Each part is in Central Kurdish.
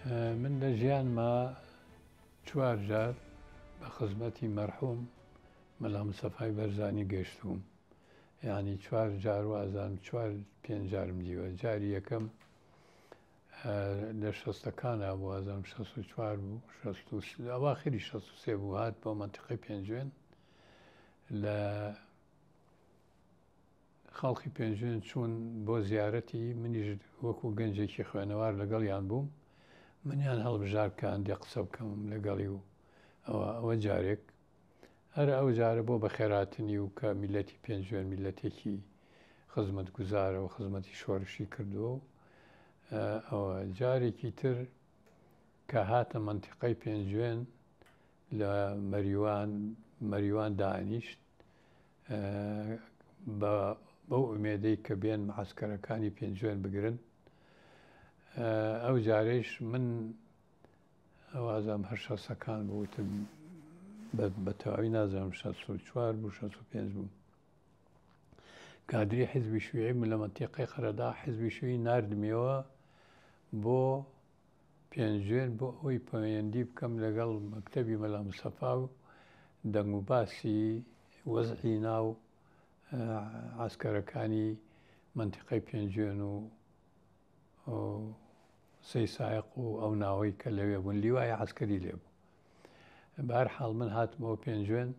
من لە ژیانما چوار جار بە خزمەتی مەرحوم مەلا مستەفای بەرزانی گەشتووم، یانی چوار جار وازانم چوار پێنج جارم دیوە. جاری یەکەم لە شەستەکانا بوو، وازانم 64 بوو، ئەواخری 63 بوو، هات بۆ مەنتیقەی پێنجوێن. لە خەڵکی پێنجوێن چوون بۆ زیارەتی، منیش وەکو گەنجێکی خوێنەوار لەگەڵیان بووم، منیان هەڵبژارد کە هەندێک قسە بکەم لەگەڵی و ئەوە ئەوە جارێک. هەر ئەو جارە بۆ بەخێرهاتنی و کە میلەتی پێنجوێن میلەتێکی خزمەتگوزارە و خزمەتی شۆرشی کردووە و ئەوە. جارێکی تر کە هاتە مەنتیقەی پێنجوێن لە مەریوان، مەریوان دانیشت بە بەو ئومێدەی کە بێن معەسکەرەکانی پێنجوێن بگرن. ئەو جارەیش من وازم هەر شەستەکان بوو، وتم بە تەواوی نازانم 64 بوو 65 بوو. کادری حزبی شویعی بوو لە مەنتیقەی قەرەداغ، حزبی شویعی ناردمیەوە بۆ پێنجوێن بۆ ئەوەی پەیوەندی بکەم لەگەڵ مەکتەبی مەلا مستەفا و دەنگ و باسی وەزعی ناو عەسکەرەکانی مەنتیقەی پێنجوێن و سەی سایەق و ئەو ناوەی کە لەوێ بوون، لیوای عەسکەری لێ بوو. بەهەرحاڵ من هاتمەوە پێنجوێن،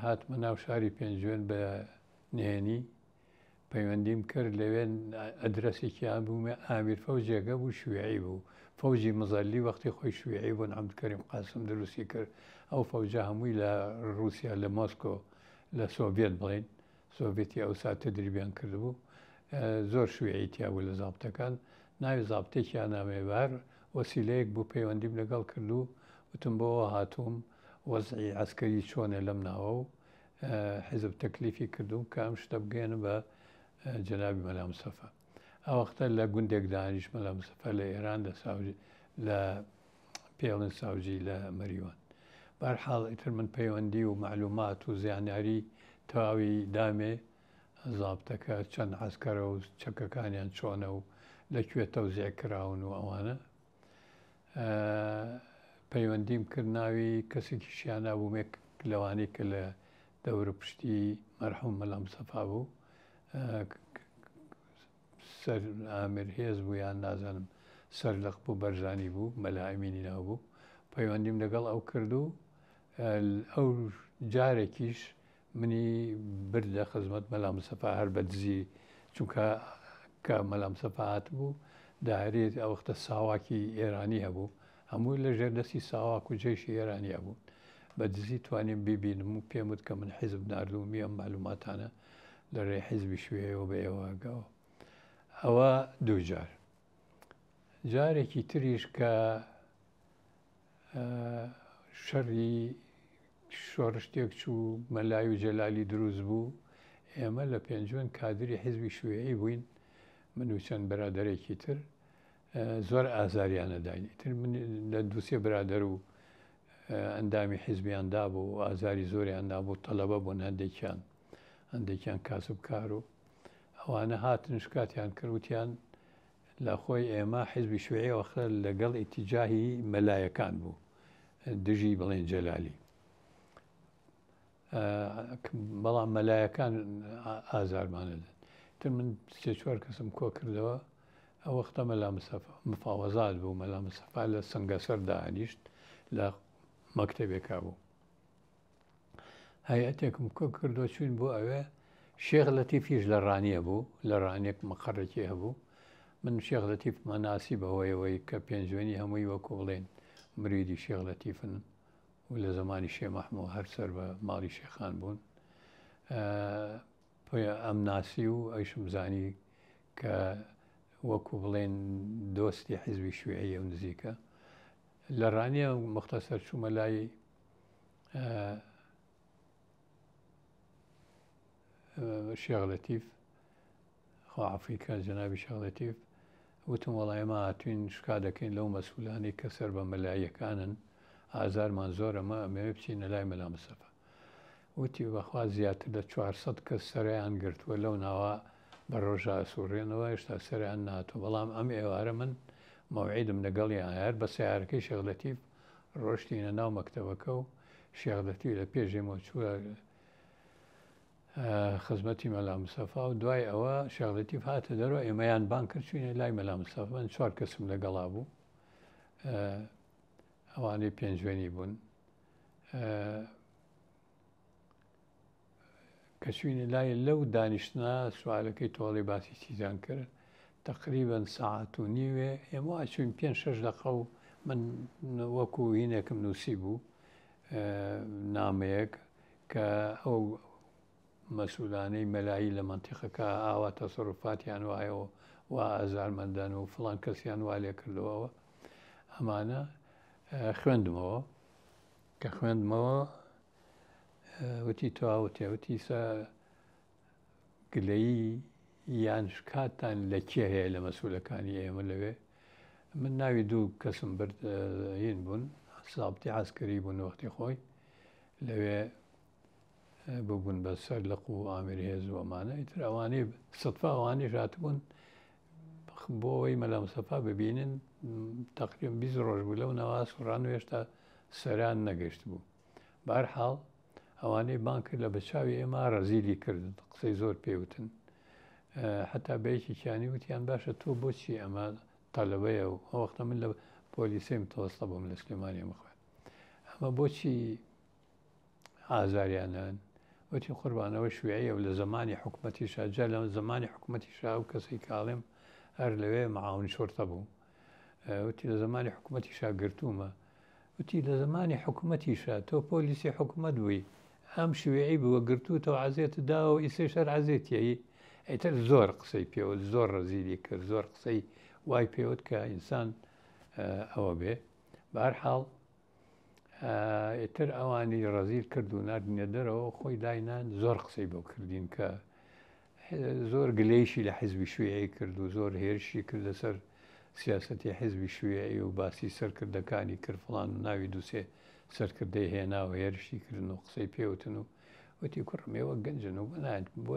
هاتمە ناو شاری پێنجوێن بە نهێنی پەیوەندیم کرد لەوێ ئەدرەسێکیان بوو، ئامیر فەوجێکە بوو شوێعی بوو، فەوجی مزەلی وەختی خۆی شوێعی بوون، عەبدولکەریم قاسم دروستی کرد. ئەو فەوجە هەمووی لە رووسیا لە مۆسکۆ لە سۆڤێت بڵین سۆڤێتی ئەوسا تدریبیان کردبوو، زۆر شوێعی تیا بوو لە زابتەکان، ناوی زابتێکیان نامێ. بە هەر وەسیلەیەک بوو پەیوەندیم لەگەڵ کرد و وتم بۆ هاتووم، وەزعی عەسکەری چۆنە لەم ناوە و حیزب تەکلیفی کردووم کە ئەم شتە بگەیەنم بە جەنابی مەلا مستەفا. ئەو وەختە لە گوندێک دانیشت مەلا مستەفا لە ئێران لە ساوجی لە پێڵن ساوجی لە مەریوان. بەهەرحاڵ ئیتر من پەیوەندی و مەعلومات و زانیاری تەواوی دامێ، زابتەکە چەند عەسکەرە و چەکەکانیان چۆنە و لە کوێ تەوزیع کراون و ئەوانە. پەیوەندیم کرد، ناوی کەسێکیشیان نابوومێک لەوانەی کە لە دەور و پشتی مەرحوم مەلا مستەفا بوو، سەر ئامر هێز بوو یان نازانم سەرلق بوو، بەرزانی بوو، مەلا ئەمینی ناو بوو. پەیوەندیم لەگەڵ ئەو کرد و ئەو جارێکیش منی بردە خزمەت مەلا مستەفا هەر بە دزی، چونکە کە مەلا مستەفا هاتبوو دایرەی ئەو وەختە ساواکی ئێرانی هەبوو، هەمووی لە ژێر دەستی ساواک و جەیشی ئێرانی هەبوو. بە دزی توانیم بیبینم و پێم وت کە من حیزب ناردوومی ئەم مەعلوماتانە لە رێی حیزبی شوێیەوە بە ئێوە ئەگەوە. ئەوە دوو جار. جارێکی تریش کە شەڕی شۆڕش تێک چوو، مەلای و جەلالی دروست بوو، ئێمە لە پێنجوێن کادری حیزبی شوێعی بووین، من و چەند برادەرێکی تر، زۆر ئازاریان ئەداین. ئیتر من لە دوو سێ برادەر و ئەندامی حیزبیان دابوو و ئازاری زۆریان دابوو، تەلەبە بوون هەندێکیان، هەندێکیان کاسبکار و ئەوانە هاتن شکاتیان کرد، وتیان لە خۆی ئێمە حیزبی شوێعی وەختە لەگەڵ ئیتیجاهی مەلایەکان بوو دژی بڵێن جەلالی، بەڵام مەلایەکان ئازارمانەدەن. تر من سێ چوار کەسم کۆ کردەوە. ئەو وەختە مەلا مستەفا مفاوەزات بوو، مەلا مستەفا لە سەنگەسەر دانیشت لە مەکتەبێکا بوو. هەیئەتێکم کۆ کردەوە چوین بۆ ئەوێ. شێخ لەتیفیش لە ڕانیە بوو، لە ڕانیەک مەقەڕێکی هەبوو. من شێخ لەتیفمە ناسی بەهۆیەوەی کە پێنجوێنی هەمووی وەکو بڵێن مریدی شێخ لەتیفن و لە زەمانی شێ مەحموو هەر سەر بە ماڵی شێخان بوون. ئەم ناسی و ئەیشم زانی کە وەکو بڵێن دۆستی حیزبی شوێعیە و نزیکە. لە ڕانیە مختەسەر چوومە لای شێخ لەتیف، خوا عەفوی کە جەنابی شێخ لەتیف، وتم وەڵا ئێمە هاتوین شکا دەکەین لەو مەسئولانەی کە سەر بە مەلاییەکانن، ئازارمان زۆرە، مە ئەمەوێ بچینە لای مەلا مستەفا. وتی بەخوا زیاتر لە 400 کەس سەرەیان گرتووە لەو ناوە بە ڕۆژا ئەسوڕێنەوە، هێشتا سەریان ناتوە، بەڵام ئەم ئێوارە من مەوعیدم لەگەڵیان هەر بە سەیارەکەی شێخ لەتیف ڕۆشتینە ناو مەکتەبەکە و شێخ لەتیف لە پێش ئێمەوە چووە خزمەتی مەلا مستەفا و دوای ئەوە شێخ لەتیف هاتە دەرەوە ئێمەیان بانگ کرد چووینە لای مەلا مستەفا من چوار کەسم لەگەڵا بوو ئەوانەی پێنجوێنی بوون کە چوینە لای لەو دانیشتنە سوالەکەی تۆڵی باسی چیتان کرد تەقریبەن سەعات و نیوێ ئێمە وا چوین پێنج شەش دەقە و من وەکو هینێکم نووسی بوو نامەیەک کە ئەو مەسئولانەی مەلایی لە مەنتیقەکە ئاوا تەسەروفاتیان وایە و وا ئازارمەندەن و فڵان کەسیان وا لێ کردەوە ئەمانە خوێندمەوە کە خوێندمەوە وتی تەواوتێ وتی سە گلەیی یان شکاتتان لە کێ هەیە لە مەسولەکانی ئێمە لەوێ من ناوی دوو کەسم برد هین بوون سابتی عسکەری بوون وەختی خۆی لەوێ ببوون بە سەر لق و ئامیر هێز و ئەمانە ئیتر ئەوانەی سەدفە ئەوانیش هاتبوون بۆ ئەوەی مەلا مستەفا ببینن تقریبا 20 ڕۆژ بوو لەو ناوا سوڕان و هێشتا سەران نەگەشت بوو بەهەرحاڵ ئەوانەی بانگ کرد لە بەچاوی ئێمە ڕەزیلی کردن قسەی زۆر پێوتن حتا بە یەکێکیانی وتیان باشە تۆ بۆچی ئەمە تەلەبەیە و ئەو وەختە من لە پۆلیسەی متەوەستە بووم لە سلێمانی مخوێن ئەمە بۆچی ئازاریانن وتی قوربانەوە شوێعیە و لە زمانی حکوومەتی شا جا لە زمانی حکوومەتی شا و کەسی کاڵێم هەر لەوێ معاون شۆرتە بوو وتی لە زمانی حکوومەتی شا گرتوومە وتی لە زەمانی حکومەتیشا تۆ پۆلیسی حکومەت بووی ئەم شویعی بووە گرتووتەوە عەزێتت داوە و ئیسەیش هەر عەزێتیەی ئیتر زۆر قسەی پێوت زۆر ڕەزیلی کرد زۆر قسەی وای پێوت کە ئینسان ئەوە بێ بەهەرحاڵ ئیتر ئەوانی ڕەزیل کرد و ناردنیە دەرەوە خۆی داینان زۆر قسەی بۆ کردین کە زۆر گلەیشی لە حیزبی شویعی کرد و زۆر هێرشی کرد لەسەر سیاسەتی حیزبی شویعی و باسی سەرکردەکانی کرد فڵان و ناوی دووسێ سەرکردەی هێنا و هێرشی کردن و قسەی پێوتن و وتی کوڕم ئێوە گەنجن و بۆ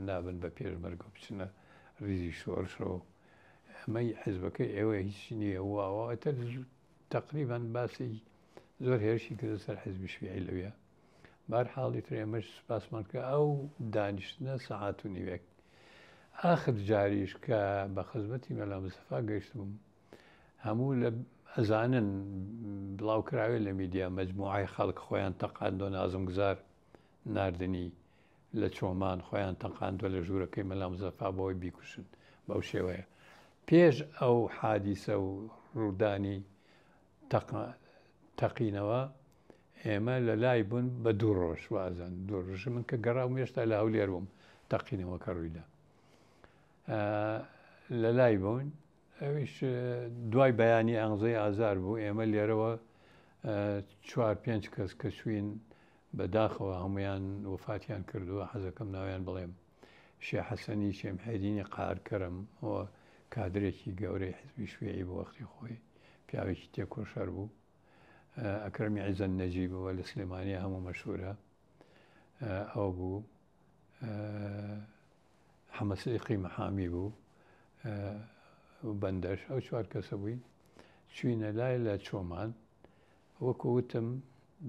نابن بە پێشمەرگە و بچنە ریزی شۆڕشەوە ئەمەی حیزبەکەی ئێوە هیچ نییە واوە ئیتر تەقریبەن باسی زۆر هێرشی کردە سەر حیزبی شویعی لەوێ بەهەرحاڵ ئیتر ئێمەش سوپاسمان کرد ئەو دانیشتنە سەعات و نیوێک ئاخر جاریش کە بە خزمەتی مەلا مستەفا گەیشتبووم هەموو لە ئەزانن بڵاو کراوێ لە میدیا مەجموعەی خەڵک خۆیان تەقاندۆ نازم گوزار ناردنی لە چۆمان خۆیان تەقاندوە لە ژوورەکەی مەلا مزەفا بۆی بیکوشن بەو شێوەیە پێش ئەو حادیسە و ڕوودانی تەقینەوە ئێمە لە لای بوون بە دوو ڕۆژ وازان دوو ڕۆژ من کە گەڕاوم هێشتا لە هەولێر بووم تەقینەوەکە ڕوویدا لە لای بوون ئەویش دوای بەیانی ئەنزەی ئازار بوو ئێمە لێرەوە چوار پێنج کەس کە چوین بە داخەوە هەمویان وفاتیان کردووە حەزەکەم ناویان بڵێم شێ حەسەنی شێ محێدینی قارکەرم و کادرێکی گەورەی حزبی شوێعی بۆ وەختی خۆی پیاوێکی تێکۆشەر بوو ئەکرەمی عیزەن نەجیبەوە لە سلێمانیا هەموو مەشهورە ئەو بوو حەمەسدیقی مەحامی بوو بەندەش ئەو چوار کەسە بووین چوینە لای لە چۆمان وەکو وتم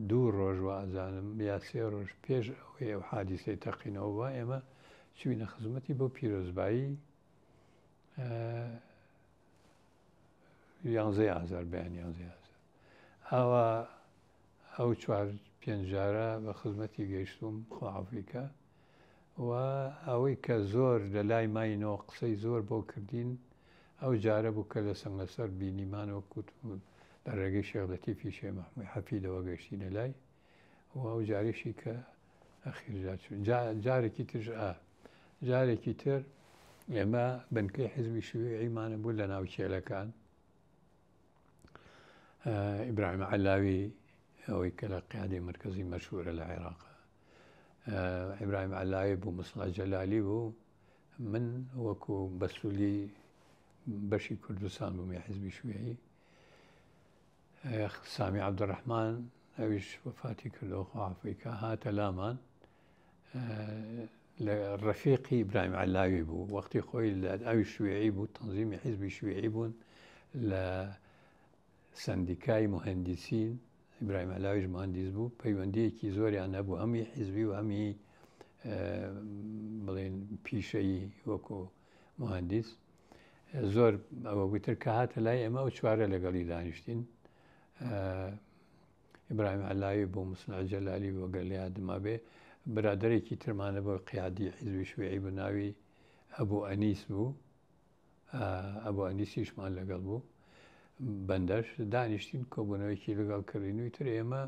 دوو ڕۆژ وازانم یا سێ ڕۆژ پێش ئەوەی ئەو حادیسەی تەقینەوە بووە ئێمە چوینە خزمەتی بۆ پیرۆزبایی یانزەی ئازار بەیان یانزەی ئازار ئاوا ئەو چوار پێنج جارە بە خزمەتی گەیشتووم خوا عەفوی کا و ئەوەی کە زۆر لە لای ماینەوە قسەی زۆر بۆ کردین ئەو جارە بوو کە لە سەنگەسەر بینیمان وەک وتم لە ڕێگەی شێخ لەتیفی شێخ مەحموی حەفیدەوە گەیشتینە لای و ئەو جارێکی کە ئەخیر جار چوو جارێکی ترش ئا جارێکی تر ئێمە بنکەی حزبی شیوعیمانە بوو لە ناو کێلەکان ئیبراهیم عەلاوی ئەوەی کە لە قیادەی مەرکەزی مەشهورە لە عێراق ئیبراهیم عەلاوی بوو مسڵا جەلالی بوو من وەکو بەسولی بەشی کوردستان بووم یا حزبی شوێعی سامی عەبدولڕەحمان ئەویش وەفاتی کردەوە خوا عەفوی کا هاتە لامان لە ڕەفیقی ئیبراهیم عەلاوی بوو وەختی خۆی لە ئەوی شوێعی بوو تەنزیمی حیزبی شوێعی بوون لە سەندیکای موهەندیسین، ئیبراهیم عەلاویش موهەندیس بوو، پەیوەندییەکی زۆریان هەبوو هەم هی حیزبی و هەم هی بڵێن پیشەیی وەکو موهەندیس. زۆر ئەوە بووتر کە هاتە لای ئێمە ئەو چوارە لەگەڵی دانیشتین. ئیبراهیم عەلاوی بوو، موسنع جەلالی بوو ئەگەر لە یادما بێ، برادەرێکی ترمانە بۆ قیادی حیزبی شوێعی بوو ناوی ئەبوو ئەنیس بوو. ئەبو ئەنیسیشمان لەگەڵ بوو بەندەش دانیشتین کۆبوونەوەیەکی لەگەڵ کردین و تر ئێمە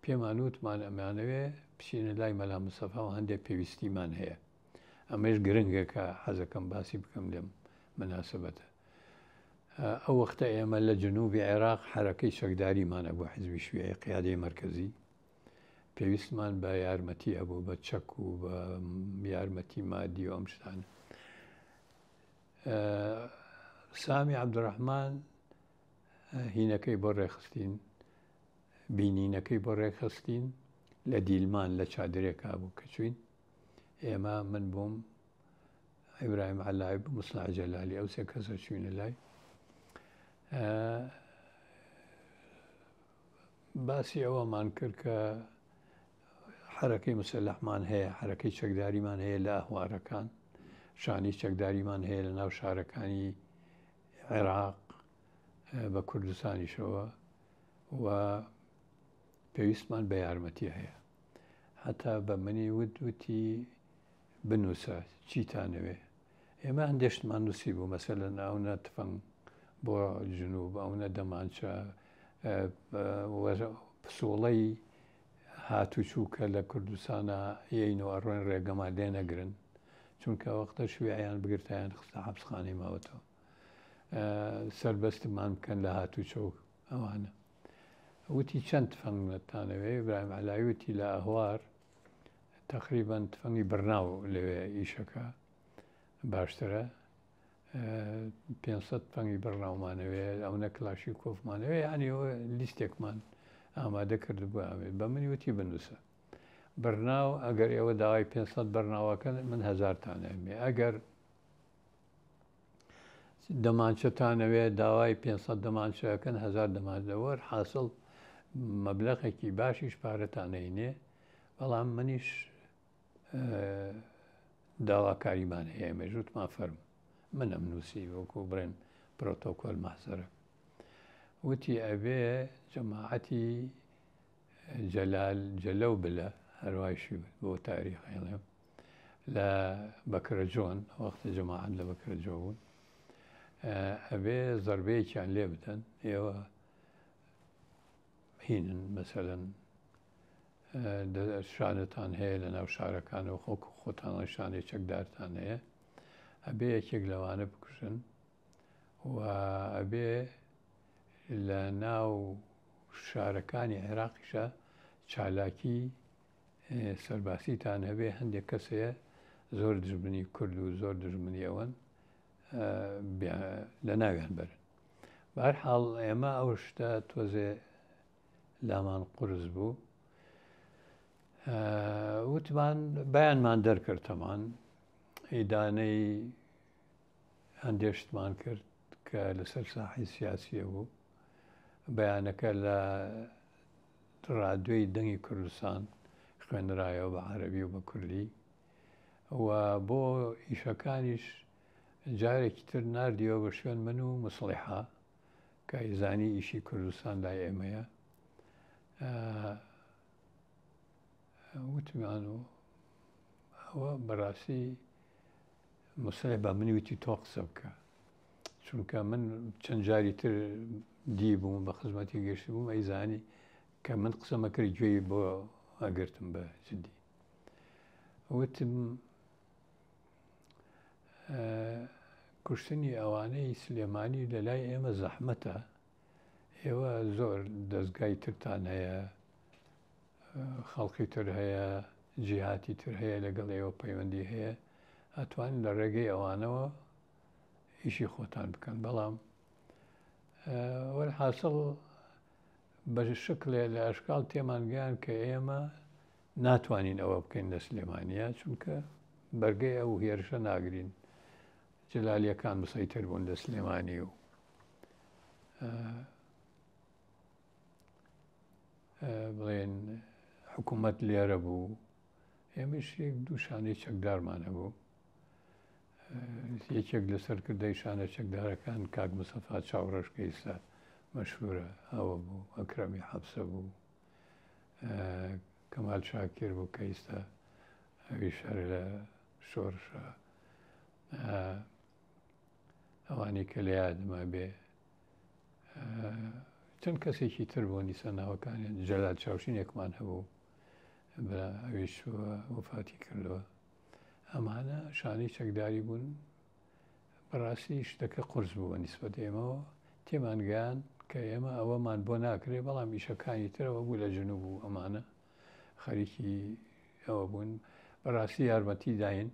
پێمان وتمان ئەمانەوێ بچینە لای مەلا مستەفا و هەندێک پێویستیمان هەیە ئەمەش گرنگە کە حەزەکەم باسی بکەم لەم مناسبەتە ئەو وەختە ئێمە لە جنوبی عێراق حرەکەی چەکداریمان هەبوو حزبی شویعی قیادەی مەرکەزی پێویستمان بە یارمەتی هەبوو بە چەک و بە یارمەتی مادی و ئەم شتانە سامی عەبدولڕەحمان هینەکەی بۆ ڕێکخستین بینینەکەی بۆ ڕێکخستین لە دیلمان لە چادرێکا بوو کە چوین ئێمە من بووم ئیبراهیم عەلای بوو مسلاح جەلالی ئەو سێ کەسە چوینە لای باسی ئەوەمان کرد کە حەرەکەی مسەلەحمان هەیە، حەرەکەی چەکداریمان هەیە لە ئەهوارەکان، شانەی چەکداریمان هەیە لە ناو شارەکانی عێراق بە کوردستانیشەوە و پێویستمان بە یارمەتی هەیە. هەتا بە منی وت وتی بنووسە چیتانەوێ. ئێمە هەندێ شتمان نووسی بوو مەسەلەن ئەونە تفەنگ بۆ جنوب ئەونە دەمانچە پسوڵەی هاتوچوو کە لە کوردستانە یەین و ئەڕۆین ڕێگەمان لێ نەگرن چونکە وەختە شوێعیان بگرتایان خستە حەبسخانەی ماوەتەوە سەربەستمان بکەن لە هاتوچۆ ئەوانە وتی چەند تفەنگتانەوێ ئیبراهیم عەلاوی وتی لە ئەهوار تەقریبەن تفەنگی بڕناو لەوێ ئیشەکە باشترە 500 تفەنگی بڕناومانەوێ ئەونە کلاشی کۆفمانەوێ یعنی لیستێکمان ئامادە کرد بوو بە منی وتی بنووسە بڕناو ئەگەر ئێوە داوای 500 بەرناوەکەن من هزارتانەمێ ئەگەر دەمانچەتانەوێ داوای 500 دەمانچەکەن هزار دەمانچەوەر حاصل مەبلەغێکی باشیش پارەتانەینێ بەڵام منیش داواکاریمان هەیە مێژووتمان فەرم منم نووسی وەکو بڵێن پرۆتۆکۆل مەحزەرە وتی ئەبێ جەماعەتی جەلال جەلە و بلە هەروایشی بۆ تاریخ هێڵێم لە بەکرەجۆن وەختە جەماعەت لە بەکرەجۆ بوون ئەبێ زەربەیەکیان لێ بدەن ئێوە هینن مەسەلەن شانەتان هەیە لە ناو شارەکان و خۆک خۆتان شانەی چەکدارتان هەیە ئەبێ یەکێک لەوانە بکوژن و ئەبێ لە ناو شارەکانی عێراقیشە چالاکی سەرباسیتان هەبێ هەندێک کەس هەیە زۆر دژمنی کورد و زۆر دژمنی ئەوەن لە ناویان بەرن بەهەرحاڵ ئێمە ئەو شتە تۆزێ لامان قورس بوو وتمان بەیانمان دەرکردتەمان ئیدانەی هەندێک شتمان کرد کە لەسەر ساحی سیاسیە بوو بەیانەکە لە ڕادیۆی دەنگی کوردستان خوێنرایەوە بە عەربی و بە کوردی و بۆ ئیشەکانیش جارێکی تر ناردیەوە بە شوێن من و مسڵیحە کە ئەیزانی ئیشی کوردستان لای ئێمەیە وتمان و ئەوە بەڕاستی مسڵح بە منی وتی تۆ قسە بکە چونکە من چەند جاری تر دی بووم بە خزمەتی گەشتی بووم ئەیزانی کە من قسەمە کرد گوێی بۆ ئەگرتم بە جدی وتم کوشتنی ئەوانەی سلێمانی لە لای ئێمە زەحمەتە، ئێوە زۆر دەزگای ترتان هەیە، خەڵکی تر هەیە، جیهاتی تر هەیە لەگەڵ ئێوە پەیوەندی هەیە، ئەتوانن لە ڕێگەی ئەوانەوە ئیشی خۆتان بکەن، بەڵام وەلحاسڵ بە شکلێ لە ئەشکاڵ تێمان گەیان کە ئێمە ناتوانین ئەوە بکەین لە سلێمانییە چونکە بەرگەی ئەو هێرشە ناگرین جەلالیەکان مسەیتر بوون لە سلێمانی و. بڵێن حکوومەت لێرە بوو ئێمەش یەک دوو شانەی چەکدارمان هەبوو یەکێک لە سەرکردەی شانە چەکدارەکان کاک مستەفا چاوڕەش کە ئیستا مەشهورە ئەوە بوو ئەکرەمی حەبسە بوو کەمال شاکر بوو کە ئیستا ئەویش هەر لە شۆڕشە ئەوانەی کە لە یادما بێ چەند کەسێکی تر بۆ نیسە ناوەکانیان جەلال چاوشینێکمان هەبوو برا ئەویش وەفاتی کردووە ئەمانە شانەی چەکداری بوون بەڕاستی شتەکە قرس بوو بە نیسبەت ئێمەوە تێمان گەیان کە ئێمە ئەوەمان بۆ ناکرێ بەڵام ئیشەکانی ترەوە بوو لە جنوب و ئەمانە خەریکی ئەوە بوون بەڕاستی یارمەتی داین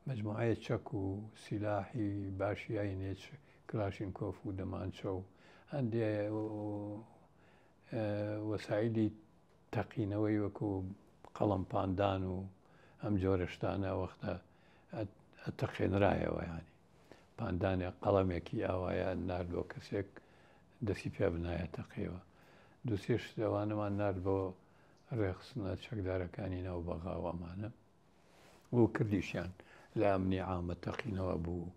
مجموعەیە چەک و سیلاحی باشی ئاینێ کلاشینکۆف و دەمانچە و هەندێ وەسایلی تەقینەوەی وەکو قەڵەم پاندان و ئەم جۆرە شتانە وەختە ئەتەقێنرایەوە یانی پاندانێ قەڵەمێکی ئاوایە نارد بۆ کەسێک دەستی پێ بنایە تەقیەوە دووسێ شت ئەوانەمان نارد بۆ ڕێخستنە چەکدارەکانی ناو بەغا و ئەمانە و کردیشیان لە ئەمنی عامە تەقینەوە بوو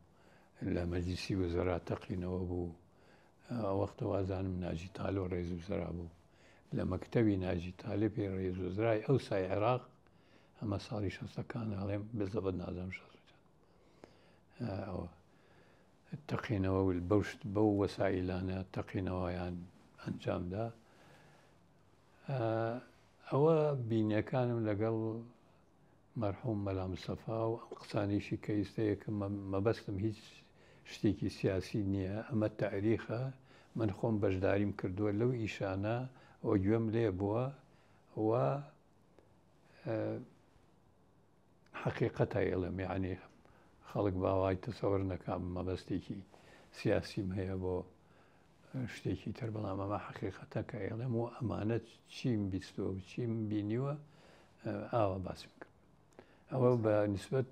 لە مەجلیسی وزەرا تەقینەوە بوو وەختە وازانم ناجی تالۆ ڕێز وزەرا بوو لە مەکتەبی ناجی تالبی ڕێز وزرای ئەو سای عێراق ئەمە ساڵی شەستەکان ئەڵێم بزەبت نازانم شەست ئەوە تەقینەوە بەشت بەو وەسائیلانە تەقینەوەیان ئەنجامدا ئەوە بینەکانم لەگەڵ مەرحوم مەلا مستەفا و ئەم قسانەیشی کە ئیستە یەکەم مەبەستم هیچ شتێکی سیاسی نییە ئەمە تاریخە من خۆم بەشداریم کردووە لەو ئیشانە و گوێم لێ بووە و حەقیقەتە ئێڵێم یعنی خەڵک باوای تەسەوەر نەکا مەبەستێکی سیاسیم هەیە بۆ شتێکی تر بەڵام ئەمە حەقیقەتە کە ئێڵێم و ئەمانە چیم بیستوە و چیم بینیوە ئاوا باسم کرد ئەوە بە نسبەت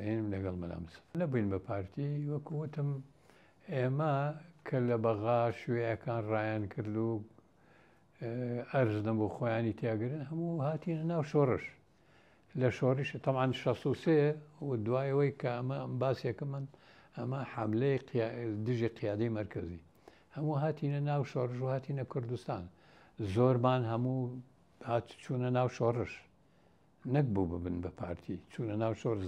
هێنم لەگەڵ مەلامس نەبووین بە پارتی وەکو وتم ئێمە کە لە بەغا شوێعەکان ڕایان کرد و ئەرز نەبوو خۆیانی تیاگرن هەموو هاتینە ناو شۆڕش لە شۆڕش تەبعەن 63 و دوای ئەوەی کە ئەمە باسێکە من ئەمە حەملەی دژی قیادەی مەرکەزی هەموو هاتینە ناو شۆڕش و هاتینە کوردستان زۆرمان هەموو هات چوونە ناو شۆڕش نەک بوو ببن بە پارتی چوونە ناو شۆڕ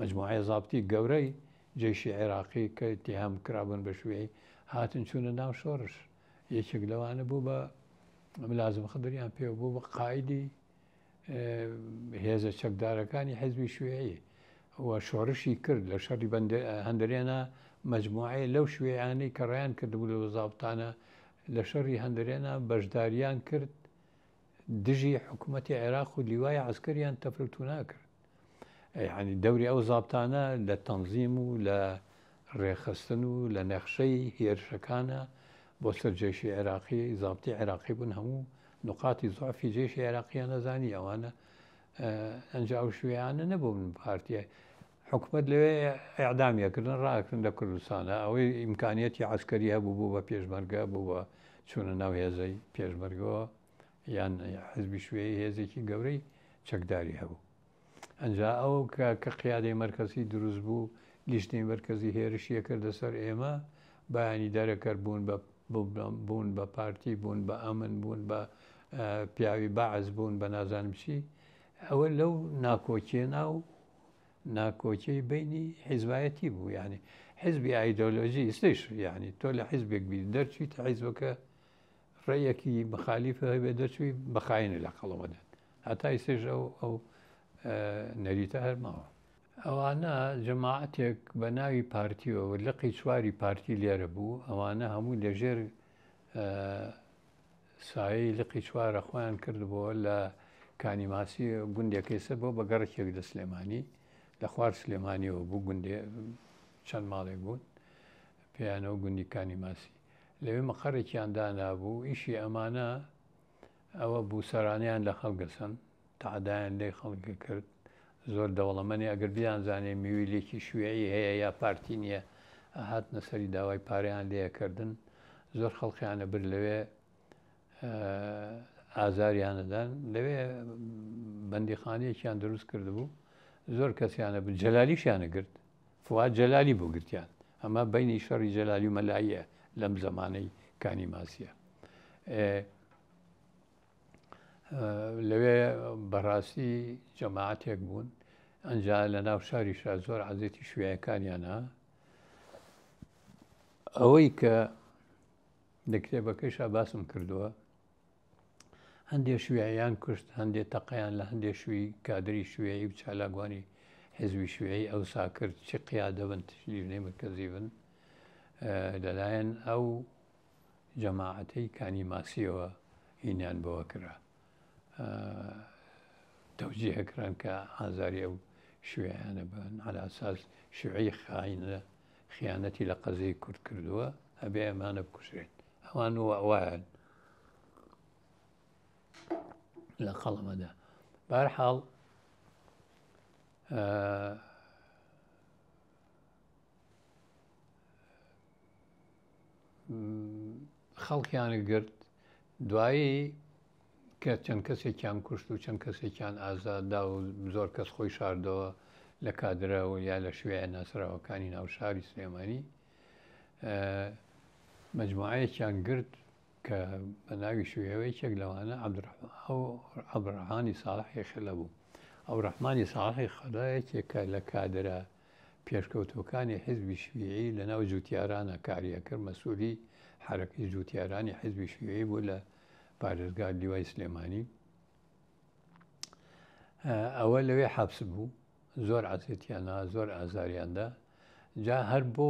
مجموعەیە زابتی گەورەی جەیشی عێراقی کە اتهام کرابوون بە شوێی هاتن چوونە ناو شۆڕش یەکێک لەوانە بوو بە ملازم خدریان پێ بوو بە قائیدی هێزە چەکدارەکانی حزبی شوێعی و شۆڕشی کرد لە شەڕی هەندرێنە مجموعەیە لەو شوێعانەی کە ڕیان کردبوو لە زابتانە لە شەڕی هەندرێنە بەشداریان کرد دژی حکوومەتی عێراق و لیوای عسکەریان تەفرتونا کرد یعنی دەوری ئەو زابتانە لە تەنزیم و لە ڕێکخستن و لە نەخشەی هێرشەکانە بۆ سەر جەیشی عێراقی زابتی عێراقی بوون هەموو نوقاتی زعفی جەیشی عێراقیان ئەزانی ئەوانە ئەنجا ئەو شوێیانە نەبوون پارتیە حکومت لەوێ ئەعدامیەکردن ڕاکردن لە کوردستانە ئەوەی ئیمکانیەتی عسکەری هەبوو بوو بە پێشمەرگە بوو بە چوونە ناو هێزەی پێشمەرگەوە یان حزبی شوێی هێزێکی گەورەی چەکداری هەبوو ئەنجا ئەو کە کە قیادەی مەرکەزی دروست بوو لیژنەی مەرکەزی هێرشی ئەکردە سەر ئێمە بایانی دەرەکەر بوون بە بوون بە پارتی بوون بە ئەمن بوون بە پیاوی بەعس بوون بە نازانم چی ئەوە لەو ناکۆکیە ناو ناکۆکی بینی حیزبایەتی بوو یعنی حزبی ئایدۆلۆژی ئیستش یعنی تۆ لە حزبێک بی دەرچوویتە حیزبەکە ڕێیەکی مخالیفە هەبێ دەرچووی بە خاینە لە قەڵەمە دەن هەتا ئیستەش ئەو ئەو نەریتە هەر ماوە. ئەوانە جەماعەتێک بە ناوی پارتیەوە و لقی چواری پارتی لێرە بوو، ئەوانە هەموو لە ژێر سایەی لقی چوارە خۆیان کردبووە لە کانی ماسی گوندێکەی سەر بۆ بە گەڕەکێک لە سلێمانی لە خوار سلێمانیەوە بوو گوندێ چەند ماڵێک بوون پێیانەوە گوندی کانی ماسی لەوێ مەقەرێکیان دانابوو ئیشی ئەمانە ئەوە بوو سەرانەیان لە خەڵک ئەسەند، تەعدایان لێ خەڵک ئەکرد، زۆر دەوڵەمەنی ئەگەر بیانزانێ میویلێکی شویعی هەیە یا پارتی نییە ئەهاتنە سەری داوای پارەیان لێ ئەکردن، زۆر خەڵقیان ئەبرد لەوێ ئازاریان ئەدان، لەوێ بەندیخانەیەکیان دروست کردبوو، زۆر کەسیان ئەبرد، جەلالیشیان ئەگرت، فواد جەلالی بۆ گرتیان، ئەمە بەینی شەڕی جەلالی و مەلاییە لەم زەمانەی کانی ماسیە. لەوێ بەڕاستی جەماعەتێک بوون ئەجا لە ناو شاریشا زۆر عەزێتی شوێیەکانیانە ئەوەی کە لە کتێبەکەیشا باسم کردووە هەندێک شوێیان کوشت هەندێک تەقیان لە هەندێک شووی کادری شوێی و چالاکوانی حزبی شوێی ئەوسا کرد چ قیادە بن لیژنەی مرکزی بن لەلایەن ئەو جەماعەتەی کانی ماسیەوە هینیان بۆوە کرا تەوجیه کران کە ئازاری ئەو شوێیانە بن على اساس شوعی خاینە خیانەتی لە قەزیەی کورد کردووە ئەبێ ئەمانە بکوژرێن ئەوان وایان لە قەڵەمەدا بارحاڵ خەڵکیان گرت دوایی کە چەند کەسێکیان کوشت و چەند کەسێکیان ئازاددا و زۆر کەس خۆی شاردەوە لە کادرە و یا لە شوێ ناسراوەکانی ناو شاری سلێمانی مجموعەیەکیان گرت کە بە ناوی شوێوە یەکێک لەوانە عەبدوڕەحمانی ساڵحی خلە بوو. عەبدوڕەحمانی ساڵحی خلە یەکێکە لە کادرە پێشکەوتووەکانی حیزبی شیوعی لە ناو جووتیارانا کاری ئەکرد، مەسئولی حەرەکەی جووتیارانی حیزبی شیوعی بوو لە پارێزگا لیوای سلێمانی. ئەوە لەوێ حەبس بوو، زۆر عەزێتیان دا، زۆر ئازاریان دا. جا هەر بۆ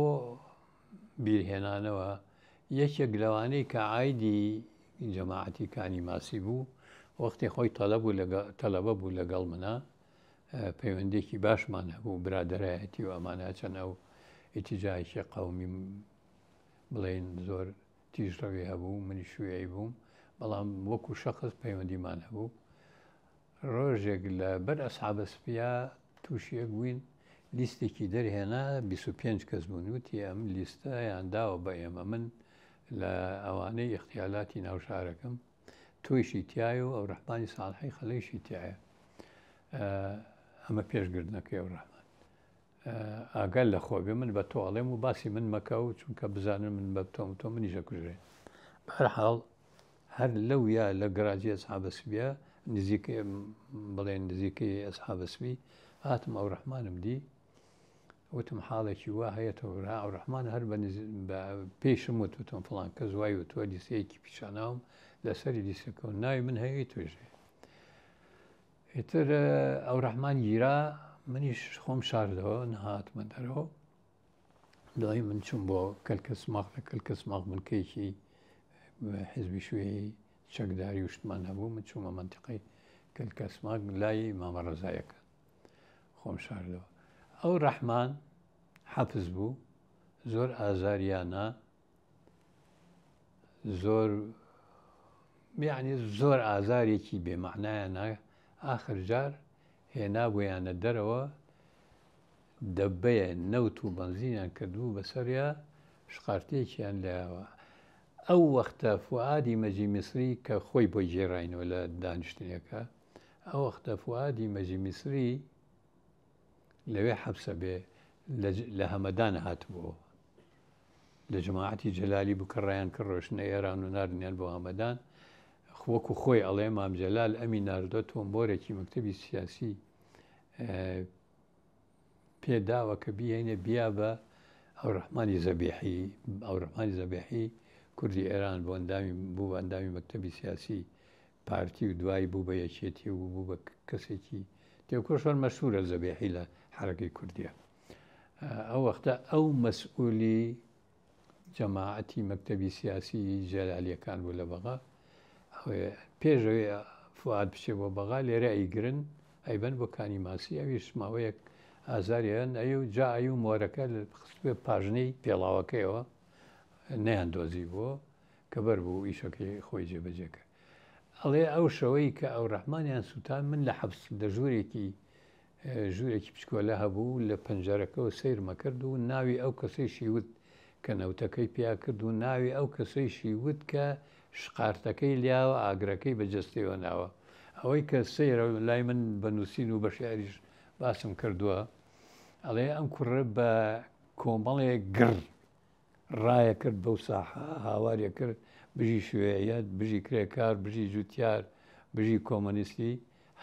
بیرهێنانەوە یەکێک لەوانەی کە عایدی جەماعەتی کانی ماسی بوو، وەختی خۆی تەلەبە بوو لەگەڵ منا، پەیوەندیەکی باشمان هەبوو برادەرایەتی و ئەمانە چەند ئەو ئیتیجاهێکی قەومی بڵێین زۆر تیژڕەوی هەبوو منی شوێعی بووم بەڵام وەکو شەخص پەیوەندیمان هەبوو ڕۆژێک لە بەر ئەسحابە سپیا تووشیەک بووین لیستێکی دەرهێنا 25 کەس بوون وتی ئەم لیستەیان داوە بە ئێمە من لە ئەوانەی ئیختیالاتی ناو شارەکەم تۆیشی تایە و ئەوڕەحمانی ساڵحی خەلەیشی تایە ئەمە پێشگرتنەکەی ئەوڕەحمان ئاگال لە خۆ بێ من بە تۆ ئەڵێم و باسی من مەکە و چونکە بزانن من بە تۆم تۆ منیش ئەکوژرێ بەهەرحاڵ هەر لەو یا لە گەراجی ئەسحابە سبیە نزیک بڵێن نزیکەی ئەسحابە سبی هاتم ئەو ڕەحمانم دی وتم حاڵێکی وا هەیە تۆ ئەو ڕەحمان هەر بە پێشم وت وتم فڵان کەس وای وتووە لیسەیەکی پیشاناوم لەسەری لیسەکە و ناوی من هەیە توێژێ ئیتر ئەوڕەحمان گیرا منیش خۆم شاردەوە نەهاتمە دەرەوە دوایی من چوم بۆ کەلکە سماق لە کەلکە سماق بنکەیەکی حزبی شوێی چەکداری و شتمان هەبوو من چوومە منتیقەی کەلکە سماق لای مامە ڕەزایەکە خۆم شاردەوە ئەو ڕەحمان حەفز بوو زۆر ئازاریانە زۆر یعنی زۆر ئازارێکی بێ مەعنایانە ئاخر جار هێنابوویانە دەرەوە دەبەیە نەوت و بەنزینیان کردبوو بەسەریا شقارتەیەکیان لایەوە ئەو وەختە فوئادی مەجی میسری کە خۆی بۆی گێڕاینەوە لە دانیشتنێکە ئەو وەختە فوئادی مەجی میسری لەوێ حەپسە بێ لە هەمەدان هاتبووەوە لە جەماعەتی جەلالی بوو کە ڕایان کرد ڕۆشتنە ئێران و ناردنیان بۆ هەمەدان وەکو خۆی ئەڵێ مام جەلال ئەمی ناردووە تۆمبۆرێکی مەکتەبی سیاسی پێداوە کە بیهێنێ بیا بە ئەوڕەحمانی زەبیحی ئەوڕەحمانی زەبیحی کوردی ئێران بۆ ئەندامی بوو بە ئەندامی مەکتەبی سیاسی پارتی و دوایی بوو بە یەکێتی و بوو بە کەسێکی تێکۆشەر مەشهورە زەبیحی لە حەرەکەی کوردیە ئەو وەختە ئەو مەسئولی جەماعەتی مەکتەبی سیاسی جەلالیەکان بوو لە بەغا پێشەوەی فواد بچێ بۆ بەغا لێرە ئەیگرن ئەیبەن بۆ کانی ماسی ئەویش ماوەیەک ئازاریان ئەی و جا ئەی و مۆرەکە خستبێ پاژنەی پێڵاوەکەیەوە نەیان دۆزی بۆ کە بەر بوو ئیشەکەی خۆی جێبەجێ کرد ئەڵێ ئەو شەوەی کە ئەو ڕەحمانیان سووتان من لە حەبس لە ژوورێکی. ژوورێکی بچکۆلە هەبوو لە پەنجەرەکەوە سەیرمە کرد و ناوی ئەو کەسەیشی وت کە نەوتەکەی پیا کرد و ناوی ئەو کەسەیشی وت کە شقارتەکەی لیاوە ئاگرەکەی بە جەستەیەوە ناوە. ئەوەی کە سەیرە لای من بە نووسین و بە شیعریش باسم کردووە ئەڵێ ئەم کوڕە بە کۆمەڵێک گڕ ڕایەکرد بەو ساحە هاواریە کرد بژی شوێعیەت بژی کرێکار بژی جوتیار بژی کۆمۆنیستی